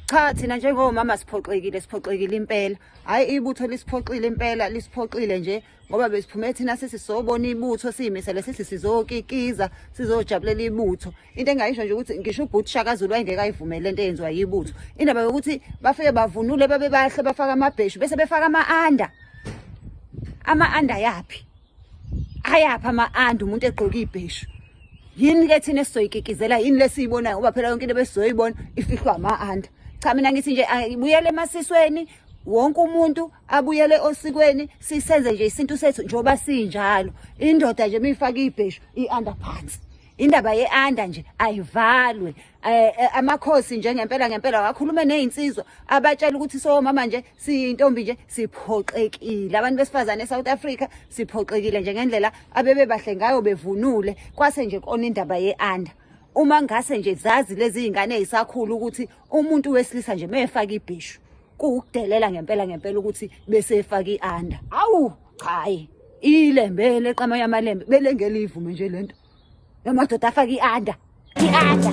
Cha, thina njengomama siphoxekile, siphoxekile impela. Hhayi, ibutho lisiphoxile impela, lisiphoxile nje ngoba besiphume thina sithi sobona ibutho, siyimisele sithi sizokikiza, sizojabulela ibutho. Into engayisho nje ukuthi ngisho ubhuti Shaka Zulu wayengeke ayivumele lento eyenziwa yibutho. Indaba yokuthi bafike bavunule babe bahle, bafake amabheshu bese befaka ama-anda. Ama-anda yaphi? Ayaphi ama-anda umuntu egqoke ibheshu? Yini ke thina esizoyikikizela, yini lesiyibonayo? Ngoba phela yonke into besizoyibona ifihlwa ama-anda. Cha, mina ngithi nje ibuyele emasisweni, wonke umuntu abuyele osikweni, sisenze nje isintu sethu njengoba sinjalo. Indoda nje miyifaka ibheshu, i-anda phansi. Indaba ye-anda nje ayivalwe. Amakhosi nje ngempela ngempela wakhulume nezinsizwa, abatshela ukuthi somama nje siyintombi nje siphoxekile. Abantu besifazane eSouth Africa siphoxekile nje ngendlela abebebahle ngayo bevunule, kwase nje kona indaba ye-anda. Uma ngase nje zazi lezi zingane ezisakhula ukuthi umuntu wesilisa nje mefaka ibheshu kuwukudelela ngempela ngempela ukuthi bese efaka i-anda. Awu cha, ilembe leqama yamalembe belengelivume nje lento yamadoda afaka i-anda, i-anda.